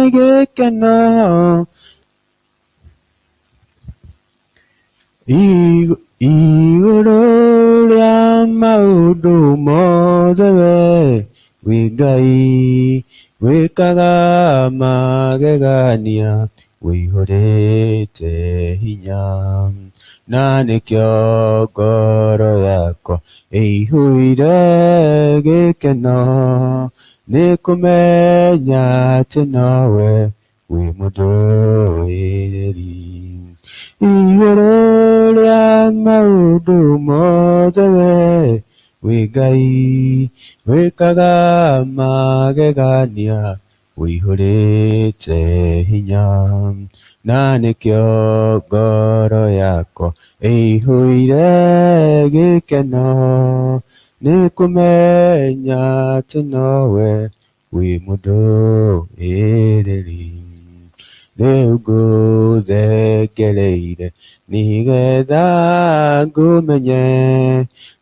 Gĩkeno igũrũ rĩa maũndũ mothe we wĩ Ngai wĩkaga magegania wĩihũrĩte hinya na nĩkĩo ngoro yakwa ĩihũire gĩkeno nĩ kũmenya atĩ nowe wĩ mũndũĩrĩri igũrũ rĩa maũndũ mothe we wĩ Ngai wĩkaga magegania wĩihũrĩte hinya na nĩkĩo ngoro yakwa ĩihũire gĩkeno nĩ kũmenya atĩ nowe wĩ mũndũĩrĩri rĩu ngũthengereire nĩgetha ngũmenye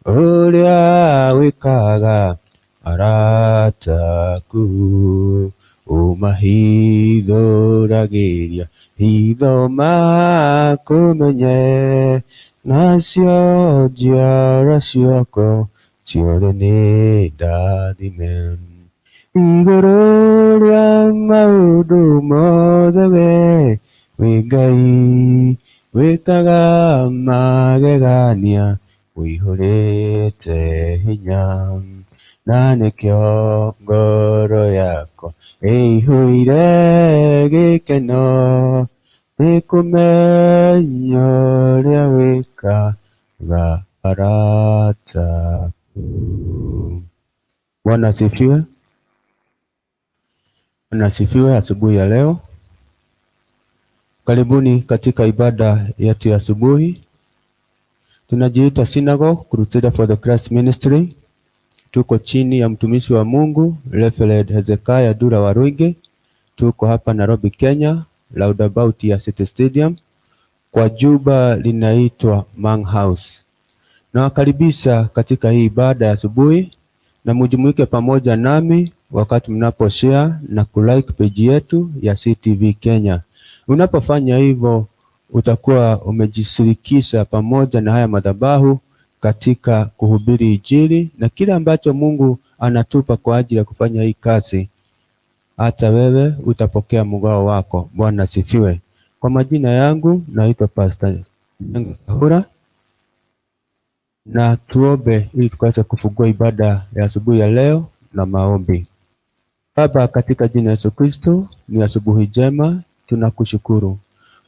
ũrĩa wĩkaga arata aku ũmahithũragĩria hitho makũmenye nacio njiarwa ciakwa ciothe nĩ ndathime igũrũ rĩa maũndũ mothe we wĩ Ngai wĩkaga magegania wĩihũrĩte hinya na nĩkĩo ngoro yakwa ĩihũire gĩkeno nĩ kũmenya ũrĩa wĩkaga arata aku. Bwana asifiwe. Bwana asifiwe. Asubuhi ya leo, karibuni katika ibada yetu ya asubuhi. Tunajiita Synagogue Crusader for the Christ Ministry. Tuko chini ya mtumishi wa Mungu Reverend Hezekiah Dura Waruinge. Tuko hapa Nairobi, Kenya, roundabout ya City Stadium kwa jumba linaitwa Mang House. Nawakaribisha katika hii ibada ya asubuhi na mujumuike pamoja nami wakati mnapo share na kulike page yetu ya CTV Kenya. Unapofanya hivyo utakuwa umejishirikisha pamoja na haya madhabahu katika kuhubiri Injili na kile ambacho Mungu anatupa kwa ajili ya kufanya hii kazi, hata wewe utapokea mgao wako. Bwana asifiwe. Kwa majina yangu naitwa Pastor Kahura, na tuombe ili tukaweze kufungua ibada ya asubuhi ya leo na maombi. Baba, katika jina la Yesu Kristo, ni asubuhi njema, tunakushukuru.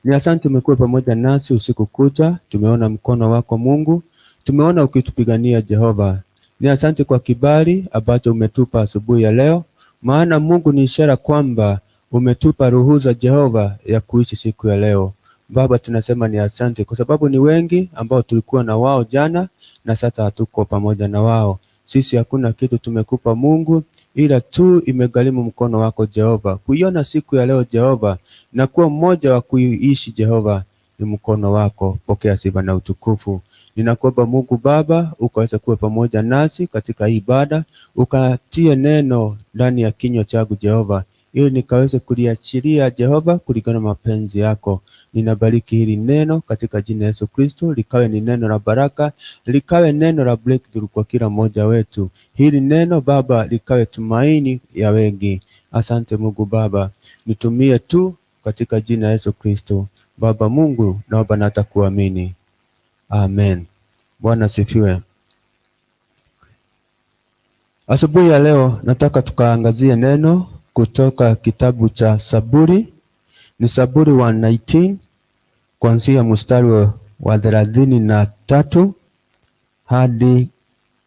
Ni asante umekuwa pamoja nasi usiku kucha, tumeona mkono wako Mungu, tumeona ukitupigania Jehova. Ni asante kwa kibali ambacho umetupa asubuhi ya leo, maana Mungu ni ishara kwamba umetupa ruhusa Jehova ya kuishi siku ya leo. Baba, tunasema ni asante kwa sababu ni wengi ambao tulikuwa na wao jana na sasa hatuko pamoja na wao. Sisi hakuna kitu tumekupa Mungu, ila tu imegharimu mkono wako Jehova kuiona siku ya leo Jehova, na kuwa mmoja wa kuiishi Jehova ni mkono wako. Pokea sifa na utukufu. Ninakuomba Mungu Baba, ukaweza kuwa pamoja nasi katika hii ibada, ukatie neno ndani ya kinywa changu Jehova, ili nikaweze kuliachilia Jehova kulingana na mapenzi yako. Ninabariki hili neno katika jina Yesu Kristo, likawe ni neno la baraka, likawe neno la breakthrough kwa kila mmoja wetu. Hili neno Baba likawe tumaini ya wengi. Asante Mungu Baba, nitumie tu katika jina Yesu Kristo. Baba Mungu, naomba na hata kuamini. Amen. Bwana sifiwe. Asubuhi ya leo nataka tukaangazie neno kutoka kitabu cha Saburi. Ni Saburi 119 kuanzia mstari wa 33 hadi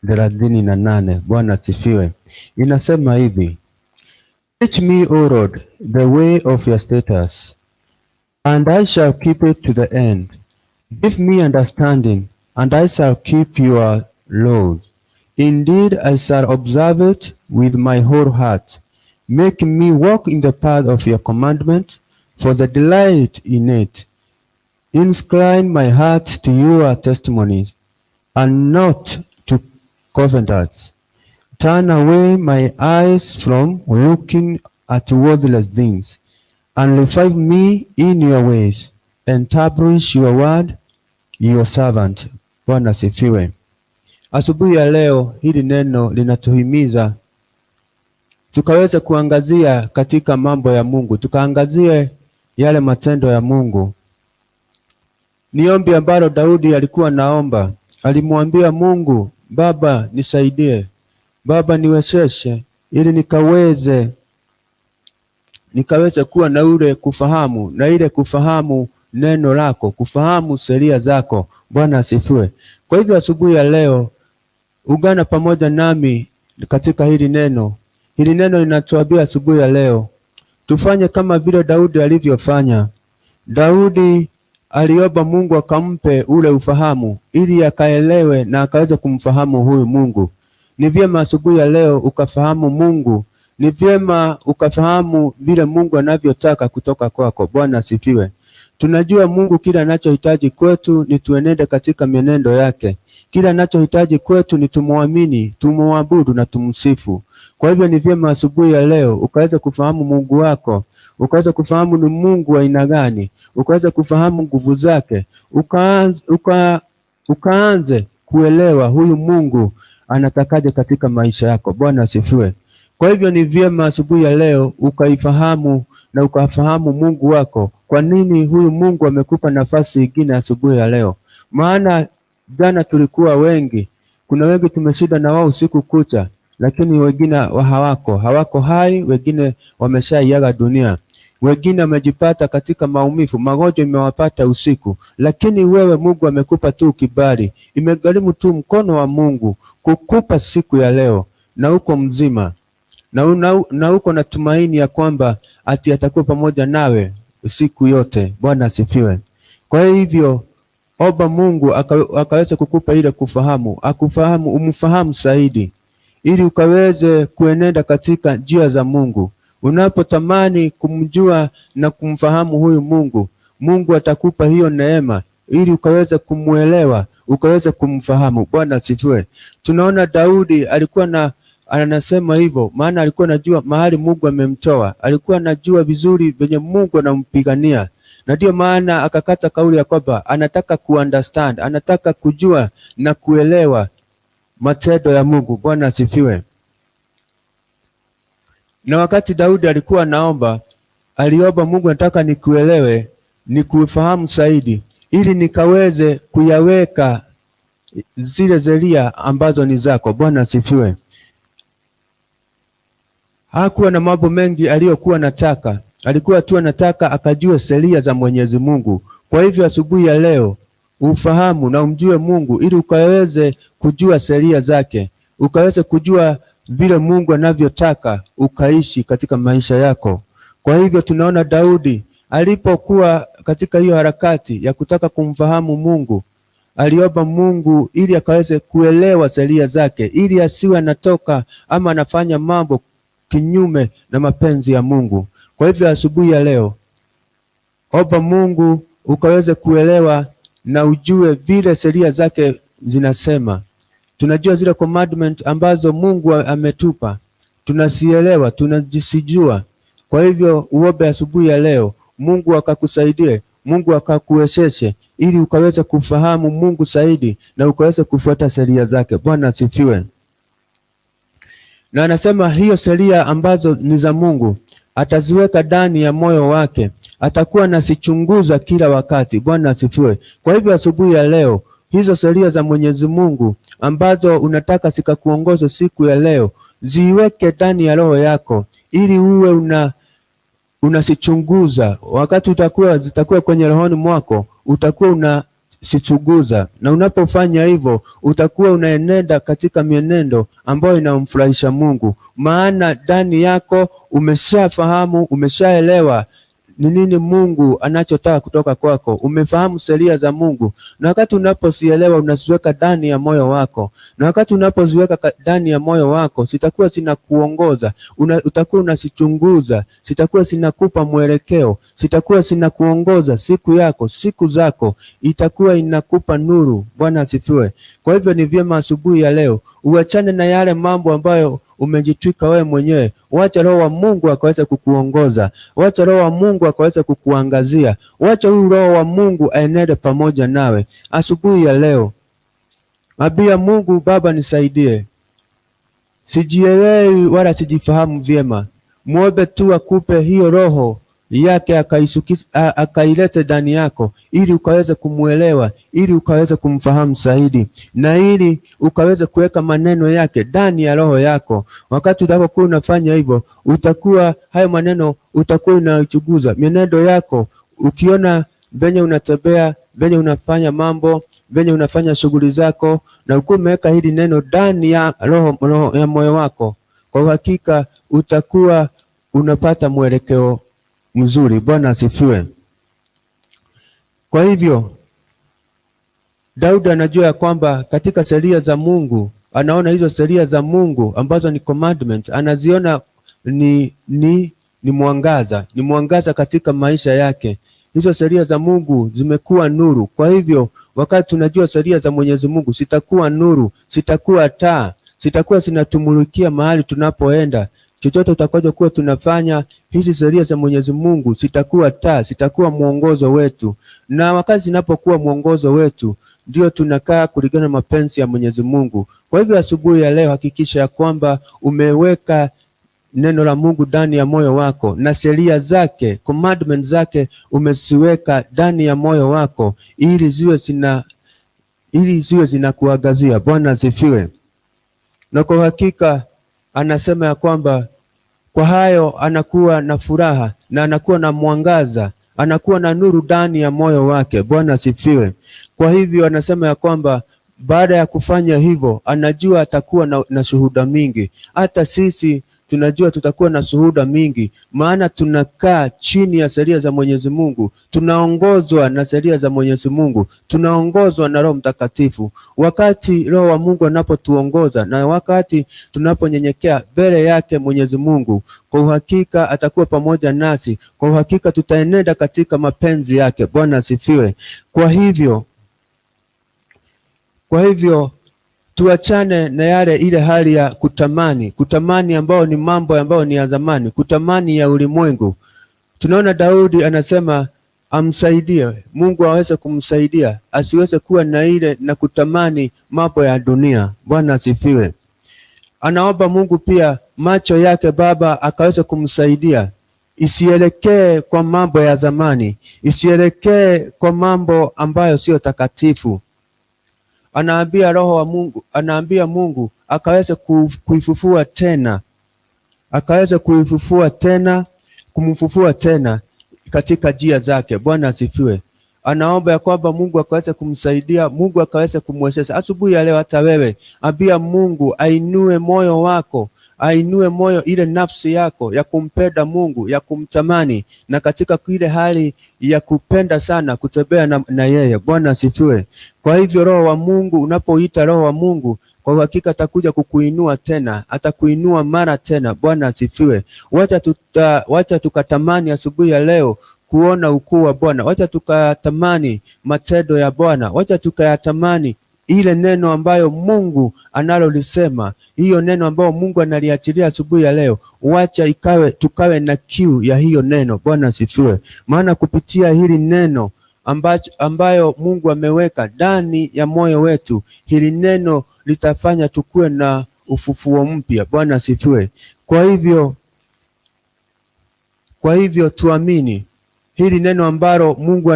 38. Bwana sifiwe. Inasema hivi: Teach me, O Lord, the way of your statutes, and I shall keep it to the end. Give me understanding, and I shall keep your laws. Indeed, I shall observe it with my whole heart. Make me walk in the path of your commandment, for the delight in it. Incline my heart to your testimonies, and not to covenants. Turn away my eyes from looking at worthless things. And revive me in your ways, establish your word your servant. Bwana asifiwe. Asubuhi ya leo hili neno linatuhimiza tukaweze kuangazia katika mambo ya Mungu, tukaangazie yale matendo ya Mungu. Ni ombi ambalo Daudi alikuwa naomba, alimwambia Mungu, Baba nisaidie, Baba niwezeshe, ili nikaweze kuwa na ule kufahamu na ile kufahamu neno lako, kufahamu sheria zako. Bwana asifiwe. Kwa hivyo asubuhi ya leo ungana pamoja nami katika hili neno. Hili neno linatuambia asubuhi ya leo tufanye kama vile Daudi alivyofanya. Daudi aliomba Mungu akampe ule ufahamu ili akaelewe na akaweze kumfahamu huyu Mungu. Ni vyema asubuhi ya leo ukafahamu Mungu. Ni vyema ukafahamu vile Mungu anavyotaka kutoka kwako. Bwana asifiwe. Tunajua Mungu kila anachohitaji kwetu ni tuenende katika mienendo yake. Kila anachohitaji kwetu ni tumuamini, tumuabudu na tumsifu. Kwa hivyo ni vyema asubuhi ya leo ukaweza kufahamu Mungu wako, ukaweza kufahamu ni Mungu wa aina gani, ukaweza kufahamu nguvu zake, ukaanze kuelewa huyu Mungu anatakaje katika maisha yako. Bwana asifiwe. Kwa hivyo ni vyema asubuhi ya leo ukaifahamu na ukafahamu Mungu wako. Kwa nini huyu Mungu amekupa nafasi nyingine asubuhi ya leo? Maana jana tulikuwa wengi, kuna wengi tumeshinda na wao usiku kucha, lakini wengine hawako hai, wengine wameshaiaga dunia, wengine wamejipata katika maumivu, magonjwa imewapata usiku, lakini wewe Mungu amekupa tu kibali, imegharimu tu mkono wa Mungu kukupa siku ya leo, na uko mzima na uko na tumaini ya kwamba ati atakuwa pamoja nawe siku yote. Bwana asifiwe. Kwa hivyo omba Mungu akaweze kukupa ile kufahamu, akufahamu, umfahamu zaidi, ili ukaweze kuenenda katika njia za Mungu. Unapotamani kumjua na kumfahamu huyu Mungu, Mungu atakupa hiyo neema ili ukaweze kumuelewa, ukaweze kumfahamu. Bwana asifiwe. Tunaona Daudi alikuwa na anasema hivyo, maana alikuwa anajua mahali Mungu amemtoa, alikuwa anajua vizuri venye Mungu anampigania, na ndio maana akakata kauli ya kwamba anataka kuunderstand, anataka kujua na kuelewa matendo ya Mungu. Bwana asifiwe. Na wakati Daudi alikuwa anaomba, aliomba Mungu, nataka nikuelewe, nikufahamu zaidi, ili nikaweze kuyaweka zile sheria ambazo ni zako. Bwana asifiwe. Hakuwa na mambo mengi aliyokuwa anataka, alikuwa tu anataka akajue sheria za Mwenyezi Mungu. Kwa hivyo asubuhi ya leo ufahamu na umjue Mungu ili ukaweze kujua sheria zake, ukaweze kujua vile Mungu anavyotaka ukaishi katika maisha yako. Kwa hivyo tunaona Daudi alipokuwa katika hiyo harakati ya kutaka kumfahamu Mungu, aliomba Mungu ili akaweze kuelewa sheria zake, ili asiwe anatoka ama anafanya mambo kinyume na mapenzi ya Mungu. Kwa hivyo asubuhi ya leo omba Mungu ukaweze kuelewa na ujue vile sheria zake zinasema. Tunajua zile commandment ambazo Mungu ametupa, tunazielewa, tunazijua. Kwa hivyo uombe asubuhi ya leo Mungu akakusaidie, Mungu akakuwezeshe ili ukaweze kufahamu Mungu zaidi na ukaweze kufuata sheria zake. Bwana asifiwe. Na anasema hiyo sheria ambazo ni za Mungu ataziweka ndani ya moyo wake, atakuwa anasichunguza kila wakati. Bwana asifiwe. Kwa hivyo asubuhi ya leo hizo sheria za Mwenyezi Mungu ambazo unataka zikakuongoze siku ya leo, ziweke ndani ya roho yako ili uwe unasichunguza. Wakati zitakuwa kwenye rohoni mwako, utakuwa unasichunguza, na unapofanya hivyo utakuwa unaenenda katika mienendo ambayo inamfurahisha Mungu, maana ndani yako umeshafahamu, umeshaelewa ni nini Mungu anachotaka kutoka kwako. Umefahamu sheria za Mungu, na wakati unapozielewa unaziweka ndani ya moyo wako, na wakati unapoziweka ndani ya moyo wako zitakuwa zinakuongoza, utakuwa unazichunguza, zitakuwa zinakupa mwelekeo, zitakuwa zinakuongoza siku yako, siku zako, itakuwa inakupa nuru. Bwana asifiwe. Kwa hivyo ni vyema asubuhi ya leo uachane na yale mambo ambayo umejitwika wewe mwenyewe. Wacha Roho wa Mungu akaweze kukuongoza, wacha Roho wa Mungu akaweze kukuangazia, wacha huyu Roho wa Mungu aenende pamoja nawe asubuhi ya leo. Ambia Mungu, Baba nisaidie, sijielewi wala sijifahamu vyema. Muombe tu akupe hiyo roho yake akailete ndani yako, ili ukaweze kumuelewa, ili ukaweze kumfahamu zaidi, na ili ukaweze kuweka maneno yake ndani ya roho yako. Wakati utakapokuwa unafanya hivyo, utakuwa hayo maneno utakuwa unachunguza mienendo yako, ukiona venye unatembea, venye unafanya mambo, venye unafanya shughuli zako, na ukuwa umeweka hili neno ndani ya roho ya moyo wako, kwa uhakika utakuwa unapata mwelekeo mzuri. Bwana asifiwe. Kwa hivyo Daudi anajua ya kwamba katika sheria za Mungu, anaona hizo sheria za Mungu ambazo ni commandment, anaziona ni mwangaza, ni mwangaza katika maisha yake. Hizo sheria za Mungu zimekuwa nuru. Kwa hivyo wakati tunajua sheria za Mwenyezi Mungu, sitakuwa nuru, sitakuwa taa, sitakuwa zinatumulikia mahali tunapoenda. Chochote utakachokuwa tunafanya, hizi sheria za Mwenyezi Mungu zitakuwa taa, zitakuwa mwongozo wetu. Na wakati zinapokuwa mwongozo wetu, ndio tunakaa kulingana na mapenzi ya Mwenyezi Mungu. Kwa hivyo asubuhi ya leo hakikisha ya kwamba umeweka neno la Mungu ndani ya moyo wako na sheria zake, commandment zake umeziweka ndani ya moyo wako ili ziwe zinakuangazia. Bwana asifiwe. Na kwa hakika anasema ya kwamba kwa hayo anakuwa na furaha na anakuwa na mwangaza, anakuwa na nuru ndani ya moyo wake. Bwana asifiwe. Kwa hivyo anasema ya kwamba baada ya kufanya hivyo anajua atakuwa na shuhuda mingi. Hata sisi tunajua tutakuwa na shuhuda mingi, maana tunakaa chini ya sheria za Mwenyezi Mungu, tunaongozwa na sheria za Mwenyezi Mungu, tunaongozwa na Roho Mtakatifu. Wakati Roho wa Mungu anapotuongoza na wakati tunaponyenyekea mbele yake Mwenyezi Mungu, kwa uhakika atakuwa pamoja nasi, kwa uhakika tutaenenda katika mapenzi yake. Bwana asifiwe. Kwa hivyo tuachane na yale ile hali ya kutamani, kutamani ambao ni mambo ambayo ni ya zamani, kutamani ya ulimwengu. Tunaona Daudi anasema amsaidie Mungu aweze kumsaidia asiweze kuwa na ile na kutamani mambo ya dunia. Bwana asifiwe. Anaomba Mungu pia macho yake Baba akaweze kumsaidia isielekee kwa mambo ya zamani, isielekee kwa mambo ambayo sio takatifu. Anaambia Roho wa Mungu, anaambia Mungu akaweze kuifufua tena, akaweze kuifufua tena, kumfufua tena katika njia zake. Bwana asifiwe. Anaomba ya kwamba Mungu akaweze kumsaidia, Mungu akaweze kumwezesha. Asubuhi ya leo hata wewe ambia Mungu ainue moyo wako, ainue moyo ile nafsi yako ya kumpenda Mungu, ya kumtamani, na katika ile hali ya kupenda sana kutembea na yeye. Bwana asifiwe. Kwa hivyo Roho wa Mungu, unapoita Roho wa Mungu, kwa uhakika atakuja kukuinua tena, atakuinua mara tena. Bwana asifiwe. Wacha tukatamani asubuhi ya leo kuona ukuu wa Bwana. Wacha tukatamani matendo ya Bwana. Wacha tukayatamani ile neno ambayo Mungu analolisema, hiyo neno ambayo Mungu analiachilia asubuhi ya leo, wacha tukawe na kiu ya hiyo neno. Bwana asifiwe. Maana kupitia hili neno ambayo Mungu ameweka ndani ya moyo wetu, hili neno litafanya tukue na ufufuo mpya. Bwana asifiwe. Kwa hivyo tuamini hili neno ambalo Mungu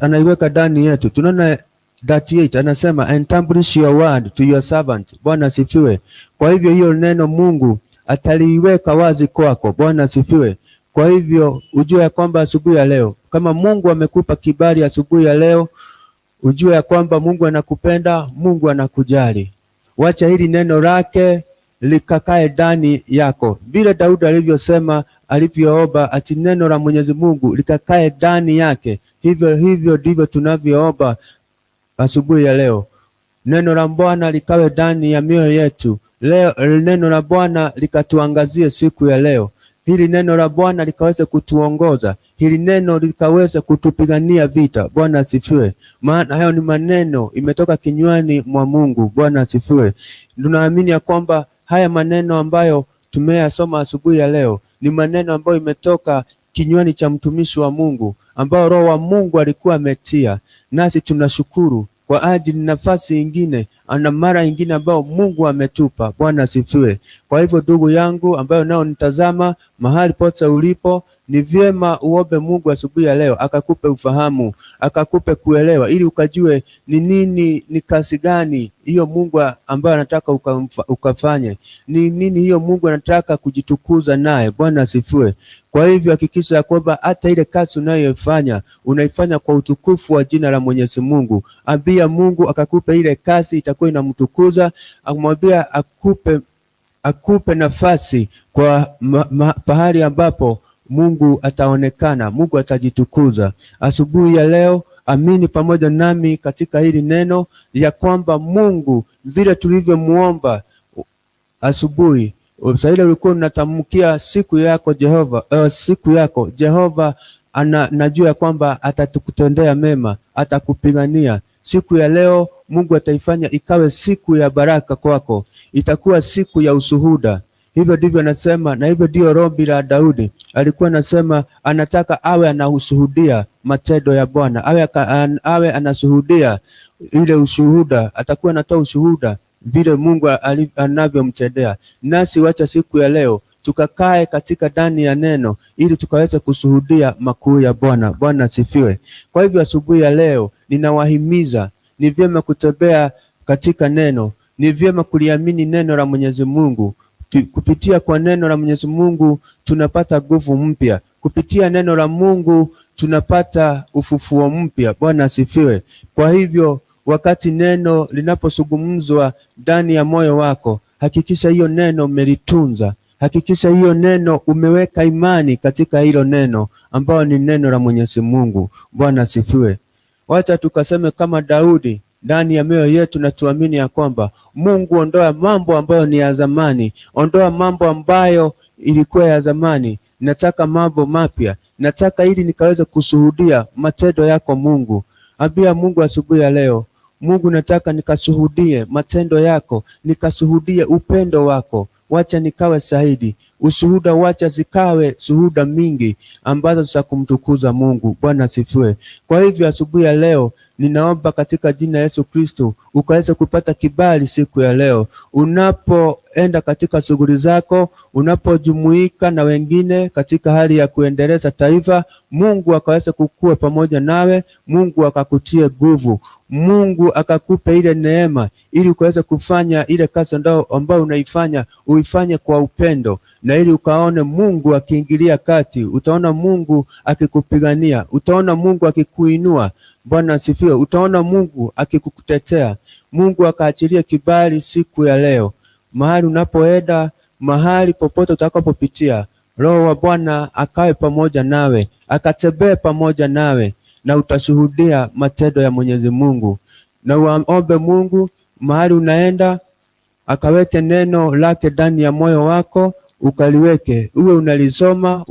anaiweka ndani yetu. Tunaona 38 anasema establish your word to your servant. Bwana asifiwe. Kwa hivyo hiyo neno Mungu ataliiweka wazi kwako. Bwana asifiwe. Kwa hivyo ujue ya kwamba asubuhi ya leo, kama Mungu amekupa kibali asubuhi ya leo, ujue ya kwamba Mungu anakupenda, Mungu anakujali. Wacha hili neno lake likakae ndani yako. Vile Daudi alivyosema, alivyoomba ati neno la Mwenyezi Mungu likakae ndani yake. Hivyo hivyo ndivyo tunavyoomba asubuhi ya leo. Neno la Bwana likawe ndani ya mioyo yetu leo, neno la Bwana likatuangazie siku ya leo. Hili neno la Bwana likaweze kutuongoza, hili neno likaweze kutupigania vita. Bwana asifiwe. Maana hayo ni maneno imetoka kinywani mwa Mungu. Bwana asifiwe. Tunaamini ya kwamba Haya maneno ambayo tumeyasoma asubuhi ya leo ni maneno ambayo imetoka kinywani cha mtumishi wa Mungu ambao Roho wa Mungu alikuwa ametia, nasi tunashukuru kwa ajili nafasi ingine na mara ingine ambayo Mungu ametupa. Bwana asifiwe. Kwa hivyo ndugu yangu ambayo nao nitazama mahali pote ulipo, ni vyema uombe Mungu asubuhi ya leo akakupe ufahamu, akakupe kuelewa, ili ukajue ni nini, ni kazi gani hiyo Mungu ambayo anataka ukafanye, ni nini hiyo Mungu anataka kujitukuza naye. Bwana asifiwe. Kwa hivyo hakikisha ya kwamba hata ile kazi unayoifanya unaifanya kwa utukufu wa jina la Mwenyezi Mungu. Ambia Mungu akakupe ile kazi itakuwa inamtukuza, amwambia akupe nafasi kwa pahali ambapo Mungu ataonekana, Mungu atajitukuza. Asubuhi ya leo, amini pamoja nami katika hili neno ya kwamba Mungu vile tulivyomuomba asubuhi, saa ile ulikuwa unatamkia siku yako Jehova, siku yako Jehova najua kwamba atatukutendea mema, atakupigania. Siku ya leo Mungu ataifanya ikawe siku ya baraka kwako, itakuwa siku ya ushuhuda. Hivyo ndivyo anasema, na hivyo ndio rombi la Daudi. Alikuwa anasema anataka awe anashuhudia matendo ya Bwana, awe anashuhudia ile ushuhuda, atakuwa anatoa ushuhuda vile Mungu anavyomtendea. Nasi wacha siku ya leo tukakae katika ndani ya neno ili tukaweze kushuhudia makuu ya Bwana. Bwana asifiwe. Kwa hivyo asubuhi ya leo ninawahimiza, ni vyema kutembea katika neno, ni vyema kuliamini neno la Mwenyezi Mungu. Kupitia kwa neno la Mwenyezi Mungu tunapata nguvu mpya. Kupitia neno la Mungu tunapata ufufuo mpya. Bwana asifiwe. Kwa hivyo wakati neno linapozungumzwa ndani ya moyo wako, hakikisha hiyo neno umelitunza. Hakikisha hiyo neno umeweka imani katika hilo neno ambao ni neno la Mwenyezi Mungu. Bwana asifiwe. Wacha tukaseme kama Daudi ndani ya mioyo yetu na tuamini ya kwamba Mungu, ondoa mambo ambayo ni ya zamani, ondoa mambo ambayo ilikuwa ya zamani. Nataka mambo mapya, nataka ili nikaweze kushuhudia matendo yako Mungu. Ambia Mungu asubuhi ya leo, Mungu, nataka nikashuhudie matendo yako, nikashuhudie upendo wako. Wacha nikawe shahidi, ushuhuda, wacha zikawe shuhuda mingi ambazo za kumtukuza Mungu. Bwana asifiwe. Kwa hivyo asubuhi ya leo ninaomba katika jina Yesu Kristo ukaweze kupata kibali siku ya leo, unapoenda katika shughuli zako, unapojumuika na wengine katika hali ya kuendeleza taifa, Mungu akaweze kukua pamoja nawe, Mungu akakutie nguvu, Mungu akakupe ile neema ili ukaweze kufanya ile kazi ambayo unaifanya, uifanye kwa upendo, na ili ukaone Mungu akiingilia kati, utaona Mungu akikupigania, utaona Mungu akikuinua. Bwana asifiwe. Utaona Mungu akikutetea, Mungu akaachilia kibali siku ya leo. Mahali unapoenda, mahali popote utakapopitia, Roho wa Bwana akawe pamoja nawe, akatembee pamoja nawe, na utashuhudia matendo ya Mwenyezi Mungu. Na uombe Mungu mahali unaenda, akaweke neno lake ndani ya moyo wako, ukaliweke, uwe unalisoma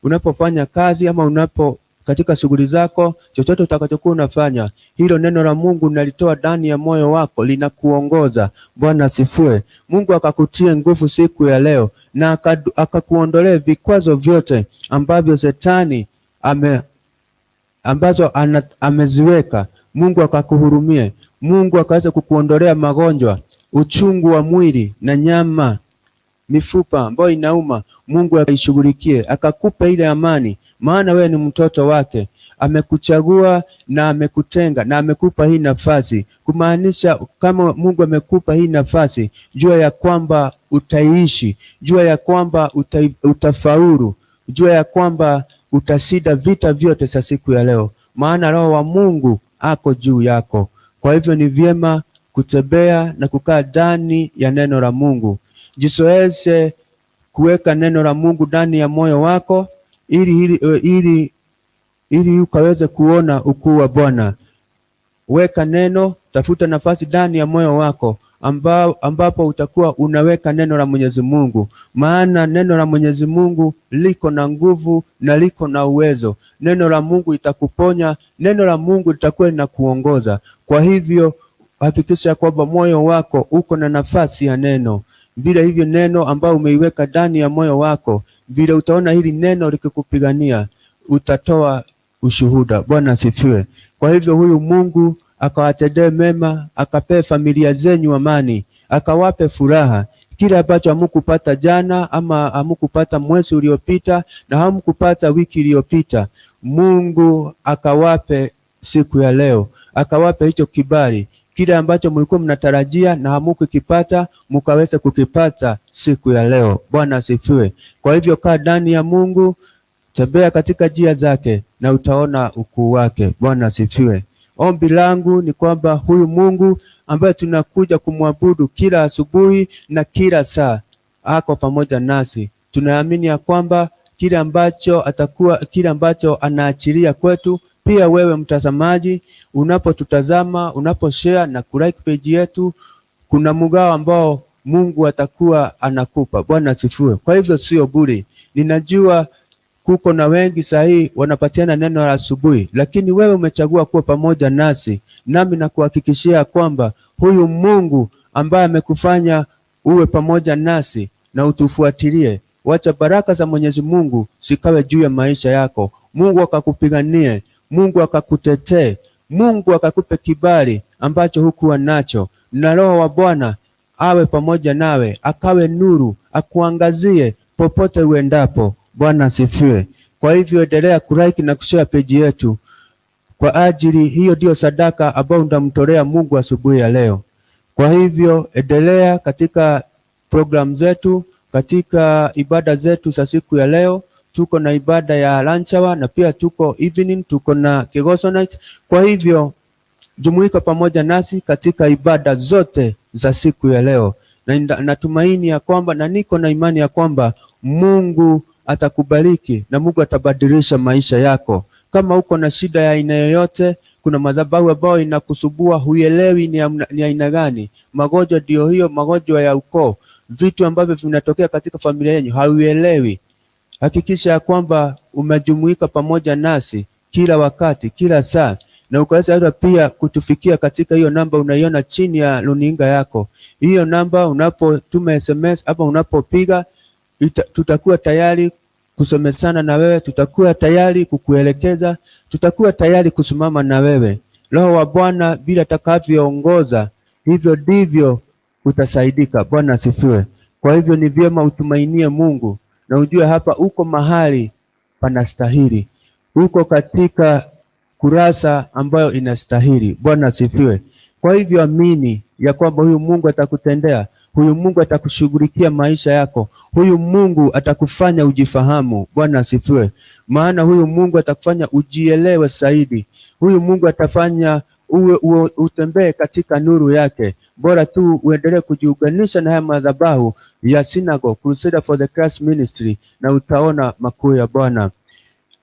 unapofanya kazi ama unapo katika shughuli zako, chochote utakachokuwa unafanya, hilo neno la Mungu unalitoa ndani ya moyo wako, linakuongoza. Bwana asifiwe. Mungu akakutie nguvu siku ya leo na akakuondolee vikwazo vyote ambavyo shetani ambazo ameziweka. Mungu akakuhurumie. Mungu akaweza kukuondolea magonjwa, uchungu wa mwili na nyama, mifupa ambayo inauma, Mungu akaishughulikie, akakupe ile amani, maana wewe ni mtoto wake. Amekuchagua na amekutenga na amekupa hii nafasi, kumaanisha kama Mungu amekupa hii nafasi, jua ya kwamba utaishi, jua ya kwamba utafaulu, jua ya kwamba utashinda vita vyote za siku ya leo, maana Roho wa Mungu ako juu yako. Kwa hivyo ni vyema kutembea na kukaa ndani ya neno la Mungu. Jizoeze kuweka neno la Mungu ndani ya moyo wako ili ukaweze kuona ukuu wa Bwana. Weka neno, tafuta nafasi ndani ya moyo wako ambapo utakuwa unaweka neno la Mwenyezi Mungu, maana neno la Mwenyezi Mungu liko na nguvu na liko na uwezo. Neno la Mungu itakuponya, neno la Mungu litakuwa linakuongoza. Kwa hivyo hakikisha kwamba moyo wako uko na nafasi ya neno. Vile hivyo neno ambao umeiweka ndani ya moyo wako, vile utaona hili neno likikupigania, utatoa ushuhuda. Bwana asifiwe. Kwa hivyo huyu Mungu akawatendee mema, akapee familia zenyu amani, akawape furaha. Kile ambacho hamukupata jana ama hamukupata mwezi uliopita na hamukupata wiki iliyopita, Mungu akawape siku ya leo, akawape hicho kibali. Kile ambacho mlikuwa mnatarajia na hamukukipata, mkaweza kukipata siku ya leo. Bwana asifiwe. Kwa hivyo kaa ndani ya Mungu, tembea katika njia zake na utaona ukuu wake. Bwana asifiwe. Ombi langu ni kwamba huyu Mungu ambaye tunakuja kumwabudu kila asubuhi na kila saa ako pamoja nasi. Tunaamini ya kwamba kile ambacho atakuwa, kile ambacho anaachilia kwetu, pia wewe mtazamaji, unapotutazama, unaposhare na kulike page yetu, kuna mgao ambao Mungu atakuwa anakupa. Bwana asifiwe. Kwa hivyo sio bure. Ninajua kuko na wengi sahii wanapatiana neno la asubuhi, lakini wewe umechagua kuwa pamoja nasi, nami nakuhakikishia kwamba huyu Mungu ambaye amekufanya uwe pamoja nasi na utufuatilie, wacha baraka za Mwenyezi Mungu zikawe juu ya maisha yako. Mungu akakupiganie, Mungu akakutetee, Mungu akakupe kibali ambacho hukuwa nacho, na Roho wa Bwana awe pamoja nawe, akawe nuru, akuangazie popote uendapo. Bwana asifiwe. Kwa hivyo endelea kulike na kushare page yetu kwa ajili hiyo, ndiyo sadaka ambayo utamtolea Mungu asubuhi ya leo. Kwa hivyo endelea katika program zetu, katika ibada zetu za siku ya leo. Tuko na ibada ya lunch hour na pia tuko evening, tuko na Kigoso night. Kwa hivyo jumuika pamoja nasi katika ibada zote za siku ya leo, na natumaini ya kwamba na niko na imani ya kwamba Mungu atakubariki na Mungu atabadilisha maisha yako. Kama uko na shida ya aina yoyote, kuna madhabahu ambayo inakusubua, huielewi ni aina gani, magonjwa ndio hiyo, magonjwa ya ukoo, vitu ambavyo vinatokea katika familia yenu hauelewi, hakikisha ya kwamba umejumuika pamoja nasi kila wakati, kila saa, na ukaweza hata pia kutufikia katika hiyo namba unaiona chini ya runinga yako. Hiyo namba unapotuma SMS ama unapopiga, tutakuwa tayari kusomesana na wewe, tutakuwa tayari kukuelekeza, tutakuwa tayari kusimama na wewe. Roho wa Bwana vile atakavyoongoza, hivyo ndivyo utasaidika. Bwana asifiwe. Kwa hivyo ni vyema utumainie Mungu na ujue hapa uko mahali panastahili, uko katika kurasa ambayo inastahili. Bwana asifiwe. Kwa hivyo amini ya kwamba huyu Mungu atakutendea, huyu Mungu atakushughulikia maisha yako, huyu Mungu atakufanya ujifahamu. Bwana asifiwe. Maana huyu Mungu atakufanya ujielewe zaidi. Huyu Mungu atafanya uwe utembee katika nuru yake. Bora tu uendelee kujiunganisha na haya madhabahu ya Synagogue Crusader for the Christ Ministry na utaona makuu ya Bwana.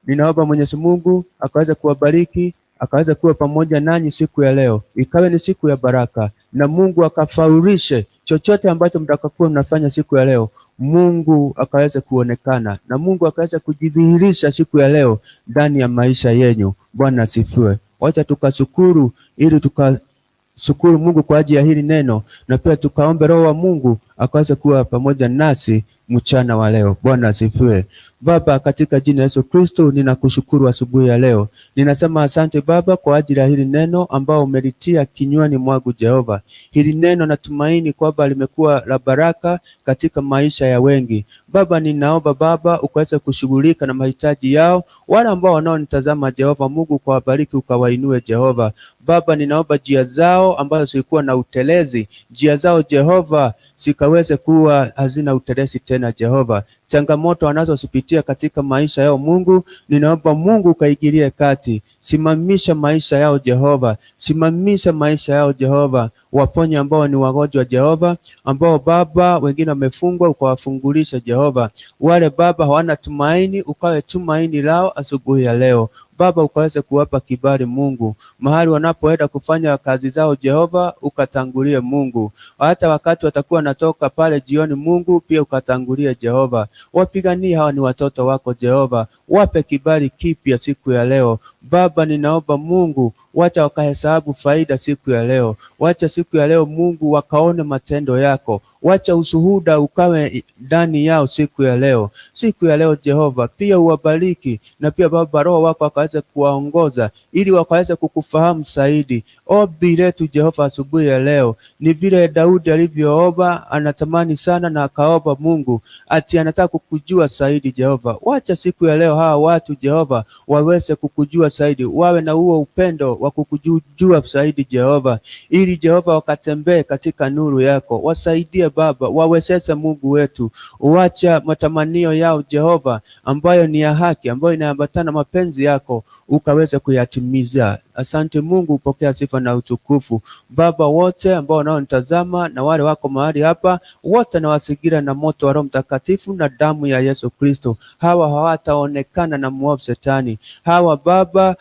Ninaomba Mwenyezi Mungu akaweze kuwabariki, akaweze kuwa pamoja nanyi siku ya leo, ikawe ni siku ya baraka, na Mungu akafaulishe chochote ambacho mtakakuwa mnafanya siku ya leo. Mungu akaweze kuonekana na Mungu akaweze kujidhihirisha siku ya leo ndani ya maisha yenyu. Bwana asifiwe. Wacha tukashukuru ili tukashukuru Mungu kwa ajili ya hili neno, na pia tukaombe Roho wa Mungu akaweze kuwa pamoja nasi mchana wa leo. Bwana asifiwe. Baba, katika jina la Yesu Kristo ninakushukuru asubuhi ya leo. Ninasema asante Baba kwa ajili ya hili neno ambao umelitia kinywani mwangu Jehova. Hili neno natumaini kwamba limekuwa la baraka katika maisha ya wengi. Baba, ninaomba Baba ukaweze kushughulika na mahitaji yao, wale ambao wanaonitazama Jehova Mungu, ukawabariki ukawainue Jehova. Baba, ninaomba njia zao ambazo zilikuwa na utelezi, njia zao Jehova zikaweze kuwa hazina utelezi tena Jehova. Changamoto wanazozipitia katika maisha yao Mungu, ninaomba Mungu ukaingilie kati, simamisha maisha yao Jehova, simamisha maisha yao Jehova, waponye ambao ni wagonjwa Jehova, ambao Baba wengine wamefungwa ukawafungulisha Jehova, wale Baba hawana tumaini, ukawe tumaini lao asubuhi ya leo Baba, ukaweze kuwapa kibali Mungu, mahali wanapoenda kufanya kazi zao Jehova, ukatangulie Mungu, hata wakati watakuwa natoka pale jioni Mungu, pia ukatangulie Jehova. Wapiganie hawa ni watoto wako Jehova, wape kibali kipya siku ya leo Baba, ninaomba Mungu, wacha wakahesabu faida siku ya leo. Wacha siku ya leo Mungu wakaone matendo yako. Wacha ushuhuda ukawe ndani yao siku ya leo. Siku ya leo Jehova, pia uwabariki na pia Baba, Roho wako akaweze kuwaongoza ili wakaweze kukufahamu zaidi. Ombi letu Jehova asubuhi ya leo ni vile Daudi alivyoomba, anatamani sana na akaomba Mungu ati anataka kukujua zaidi Jehova. Wacha siku ya leo hawa watu Jehova waweze kukujua zaidi, wawe na huo upendo wa kukujua zaidi Jehova, ili Jehova wakatembee katika nuru yako. Wasaidie Baba, wawezeshe Mungu wetu, wacha matamanio yao Jehova ambayo ni ya haki, ambayo inaambatana mapenzi yako ukaweze kuyatimiza. Asante Mungu, upokea sifa na utukufu. Baba, wote ambao wanaonitazama na wale wako mahali hapa, wote nawazingira na moto wa Roho Mtakatifu na damu ya Yesu Kristo. Hawa hawataonekana na mwovu Shetani. Hawa Baba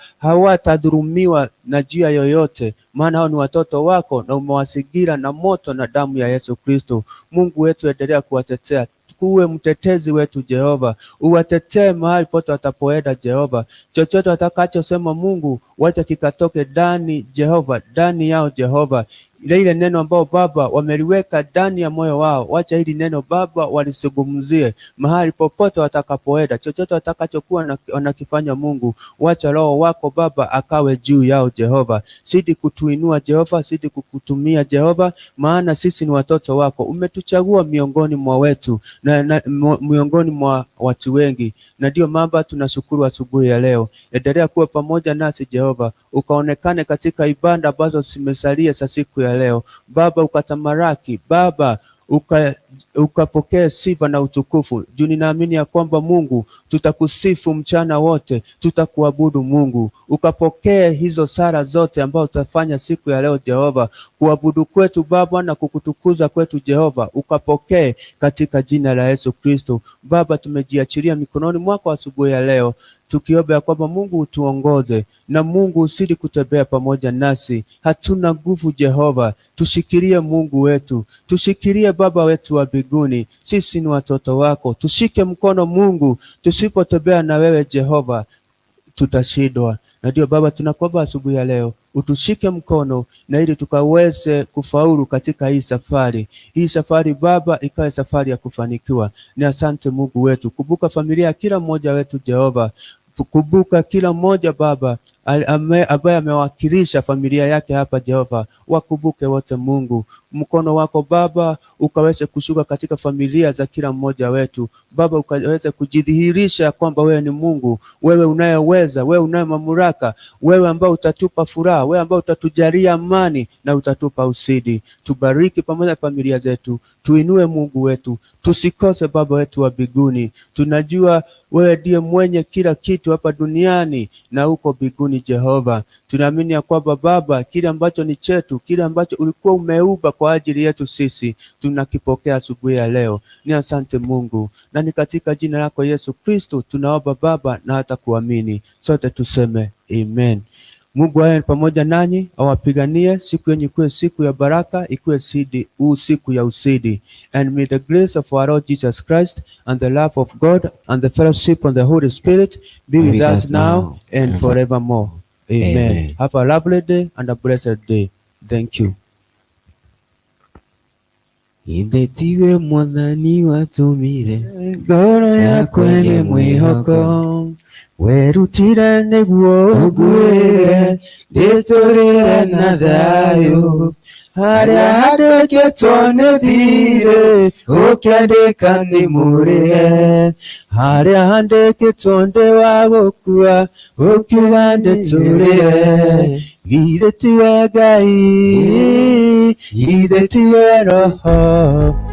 hawatadhulumiwa na njia yoyote, maana hao ni watoto wako na umewazingira na moto na damu ya Yesu Kristo. Mungu wetu, endelea kuwatetea, kuwe mtetezi wetu Jehova, uwatetee mahali pote watapoenda Jehova. Chochote watakachosema Mungu, wacha kikatoke ndani Jehova, ndani yao Jehova. Ile neno ambao Baba wameliweka ndani ya moyo wao, wacha hili neno Baba walisungumzie mahali popote watakapoenda, chochote watakachokuwa wanakifanya Mungu, wacha Roho wako Baba akawe juu yao Jehova. Zidi kutuinua Jehova, zidi kukutumia Jehova, maana sisi ni watoto wako, umetuchagua miongoni mwa wetu na miongoni mwa watu wengi, na ndio mamba tunashukuru asubuhi ya leo. Endelea kuwa pamoja nasi Jehova, ukaonekane katika ibada ambazo zimesalia za siku ya leo Baba, ukatamaraki Baba, ukapokea sifa na utukufu. Juu ninaamini ya kwamba Mungu tutakusifu mchana wote, tutakuabudu Mungu. Ukapokee hizo sala zote ambazo utafanya siku ya leo Jehova, kuabudu kwetu Baba na kukutukuza kwetu Jehova, ukapokee katika jina la Yesu Kristo. Baba, tumejiachilia mikononi mwako asubuhi ya leo, tukiomba ya kwamba Mungu utuongoze na Mungu usidi kutembea pamoja nasi. Hatuna nguvu Jehova, tushikilie Mungu wetu, tushikilie Baba wetu wa mbinguni. Sisi ni watoto wako, tushike mkono Mungu. Tusipotembea na wewe Jehova, tutashindwa. Na ndio Baba, tunakuomba asubuhi ya leo utushike mkono na ili tukaweze kufaulu katika hii safari. Hii safari Baba ikawe safari ya kufanikiwa. Ni asante Mungu wetu. Kumbuka familia ya kila mmoja wetu Jehova. Kumbuka kila mmoja Baba ambaye amewakilisha familia yake hapa Jehova, wakumbuke wote Mungu. Mkono wako Baba ukaweze kushuka katika familia za kila mmoja wetu Baba, ukaweze kujidhihirisha kwamba wewe ni Mungu, wewe unayeweza, wewe unaye mamlaka, wewe ambao utatupa furaha, wewe ambao utatujalia amani na utatupa usidi. Tubariki pamoja na familia zetu, tuinue Mungu wetu, tusikose Baba wetu wa mbinguni. Tunajua wewe ndiye mwenye kila kitu hapa duniani na huko mbinguni Jehova. Tunaamini ya kwamba Baba, kile ambacho ni chetu, kile ambacho ulikuwa umeuba kwa ajili yetu sisi, tunakipokea asubuhi ya leo. Ni asante Mungu, na ni katika jina lako Yesu Kristo tunaomba Baba na hata kuamini. Sote tuseme amen. Mungu awe pamoja nanyi, awapiganie siku yenye ikuwe siku ya baraka, ikuwe sidi siku ya usidi. And may the grace of our Lord Jesus Christ and the love of God and the fellowship of the Holy Spirit be with us now and forevermore. Amen. Amen. Have a lovely day and a blessed day. Thank you. Ithe tiwe mwathani watũmire Ngoro yakwa ĩrĩ mwĩhoko werutire nĩguo ũnguĩre ndĩtũrĩre na thayũ harĩa handĩkĩtwo nĩ thirĩ ũkĩandĩka nĩ mũrĩhe harĩa handĩkĩtwo ndĩ wa gũkua ũkiuga ndĩtũrĩre githĩ tiwe Ngai githĩ tiwe Roho.